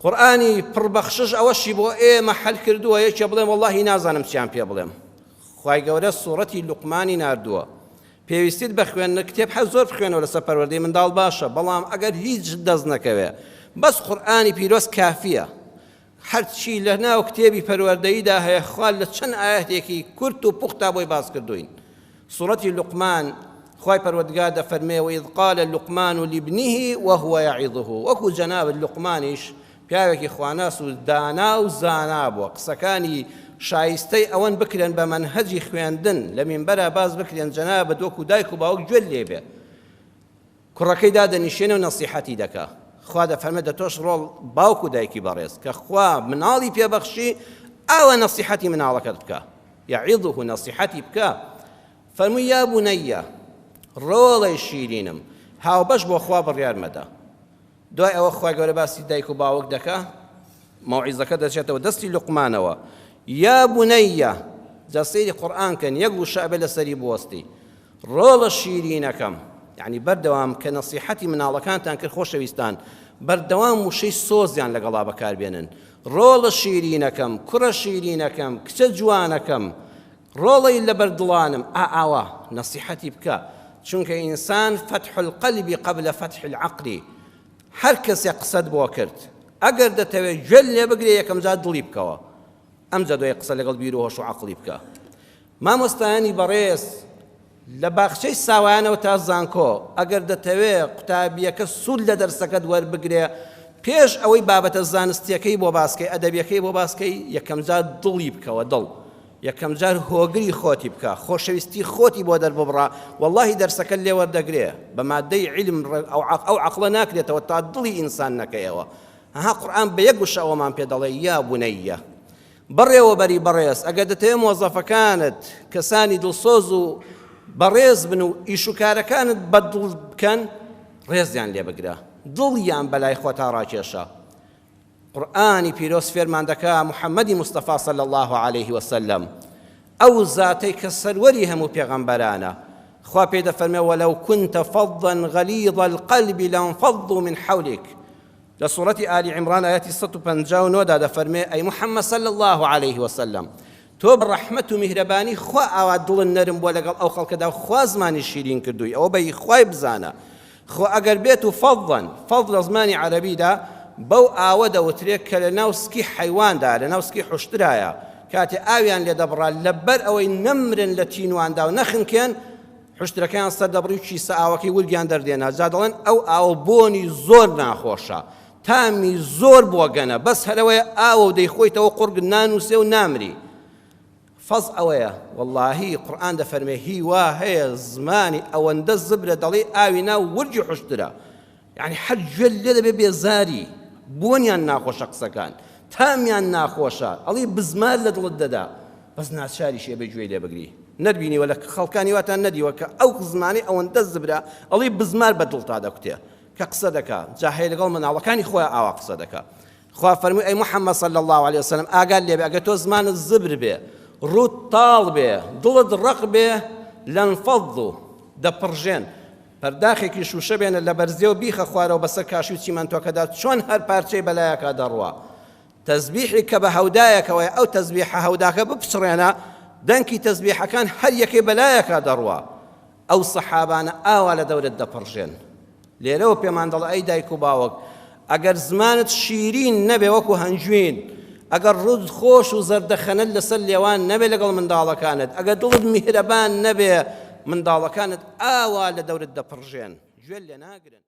قورئانی پڕ بەخشش ئەوەشی بۆ ئێمە حەل کردووە یەکێ بڵێم وەڵاهی نازانم چیان پێ بڵێم خوای گەورە سوڕەتی لوقمانی ناردووە پێویستیت بە خوێندنە کتێب حەز زۆر بخوێنەوە لەسەر پەروەردەی منداڵ باشە بەڵام ئەگەر هیچ دەست نەکەوێ بەس قورئانی پیرۆز کافیە هەرچی لە ناو کتێبی پەروەردەییدا هەیە خوا لە چەند ئایەتێکی کورت و پوختا بۆی باس کردوین سورەتی لوقمان خوای پەروەردگار دەفەرمێ وإذ قال لقمان لابنه وهو يعظه وەکو جەنابت لوقمانیش پیاوێکی خواناس و دانا و زانا بووە قسەکانی شایستەی ئەوەن بکرێن بە مەنهەجی خوێندن لە مینبەرا باس بکرێن جەنابت وەکو دایک و باوک گوێت لێ بێ کوڕەکەی دادەنیشێنێ و نەسیحەتی دەکا. خوا دەفەرمێ دە تۆش ڕۆڵ باوک و دایکی بەڕێز کە خوا مناڵی پێ بەخشی ئاوا نەسیحەتی مناڵەکەت بکە یعظه نەسیحەتی بکە فەرمووی یا بنیە ڕۆڵەی شیرینم هاوبەش بۆ خوا بڕیار مەدە دوای ئەوە خوای گەورە باسی دایک و باوک دەکا مەوعیزەکە دەچێتەوە دەستی لوقمانەوە یا بنیە جا سەیری قورئان کەن یەک وشە ئەبێ لەسەری بوەستی ڕۆڵە شیرینەکەم یعنی بەردەوام کە نەسیحەتی مناڵەکانتان کرد خۆشەویستان بەردەوام وشەی سۆزیان لەگەڵا بەکاربێنن ڕۆڵە شیرینەکەم کوڕە شیرینەکەم کچە جوانەکەم ڕۆڵەی لەبەر دڵانم ئا ئاوا نەسیحەتی بکە چونکە ئینسان فتح القلب قبل فتح العقل هەر کەسێک قسەت بۆ کرد ئەگەر دەتەوێت گوێت لێ بگرێ یەکەم جار دڵی بکەوە ئەمجا دوای قسە لەگەڵ بیر و هۆش و عەقڵی بکە مامۆستایانی بەڕێز لە باخچەی ساوایانەوە تا زانکۆ ئەگەر دەتەوێ قوتابیەکە سوود لە دەرسەکەت وەربگرێ پێش ئەوەی بابەتە زانستیەکەی بۆ باسکەی ئەدەبیەکەی بۆ باسکەی یەکەمجار دڵی بکەوە دڵ یەکەم جار هۆگری خۆتی بکە خۆشەویستی خۆتی بۆ دەرببڕە وەڵاهی دەرسەکەت لێ وەردەگرێ بە مادەی عیلم ئەو عەقڵە ناکرێتەوە تا دڵی ئینسان نەکەیەوە ها قورئان بە یەک وشە ئەوەمان پێ دەڵێ یا بنیە بەڕێوەبەری بەڕێز ئەگەر دەتەوێ مۆزەفەکانت کەسانی دڵسۆز و بەڕێز بن و ئیش و کارەکانت بە دڵ بکەن ڕێزیان لێ بگرە دڵیان بەلای خۆتا ڕاکێشە قورئانی پیرۆز فێرمان دەکا محمدی مستەفا صلی اللە علیه وسلم ئەو زاتەی کە سەروەری هەموو پێغەمبەرانە خوا پێی دەفەرمێ ولو كنت فظا غليظ القلب لانفضوا من حولك لە سوڕەتی ئالی عیمران ئایەتی 159 دا دەفەرمێ ئەی محمد صلی الله علیه وسلم تۆ بە ڕەحمەت و میهرەبانی خوا ئاوا دڵت نەرم بووە لەگەڵ ئەو خەڵکەدا و خوا زمانی شیرین کردووی ئەوە بە هی خوای بزانە خۆ ئەگەر بێت و فەضەن فەض لە زمانی عەرەبیدا بەو ئاوە دەوترێت کە لە ناو سکی حەیواندا لە ناو سکی حوشترایە کاتێ ئاویان لێ دەبڕا لەبەر ئەوەی نەمرن لە تینواندا و نەخنکێن حوشترەکەیان سەردەبڕی و کیسە ئاوەکەی ورگیان دەردێنا جا دەڵێن ئەو ئاوە بۆنی زۆر ناخۆشە تامی زۆر بۆگەنە بەس هەرەوەیە ئاوە و دەیخۆیتەوە قوڕگ نانوسێ و نامری فەز ئەوەیە وەڵاهی قورئان دەفەرمێ هی وا هەیە زمانی ئەوەندە زبرە دەڵێی ئاوی ناو ورگی حوشترە یعنی هەر گوێت لێ دەبێ بێزاری بۆنیان ناخۆشە قسەکان تامیان ناخۆشە ئەڵی بزمار لە دڵت دەدا بەس ناچاریش ئێبێ گوێی لێ بگری نەتبینیوە لە خەڵکانی واتان نەدیوە کە ئەو زمانی ئەوەندە زبرە ئەڵی بزمار بە دڵتا دەکوتێ کە قسە دەکا جا هەیە لەگەڵ منداڵەکانی خۆیان ئاوا قسە دەکا خوا فەرمووی ئەی محمد صلی اللە علیە وسلم ئاگات لێ بێ ئەگەر تۆ زمانت زبر بێ ڕووت تاڵ بێ دڵت ڕەق بێ لەنفەضوا دەپڕژێن پەرداخێکی شووشە بێنە لە بەرزیەوە بیخە خوارەوە بەسەر کاشی و چیمەنتۆکەدا چۆن هەر پارچەی بەلایەکا دەڕوا تەزبیحی کە بە هەودایەکەوەیە ئەو تەزبیحە هەوداکە بپچڕێنە دەنکی تەزبیحەکان هەر یەکەی بەلایەکا دەڕوا ئەو سەحابانە ئاوا لە دەورت دەپڕژێن. لێرەوە پێمان دەڵێ ئەی دایک و باوک ئەگەر زمانت شیرین نەبێ وەکو هەنجوین، ئەگەر ڕووت خۆش و زەردەخەنەت لەسەر لێوان نەبێ لەگەڵ منداڵەکانت، ئەگەر دڵت میهرەبان نەبێ منداڵەکانت ئاوا لە دەورت دەپڕژێن، گوێت لێ ناگرن.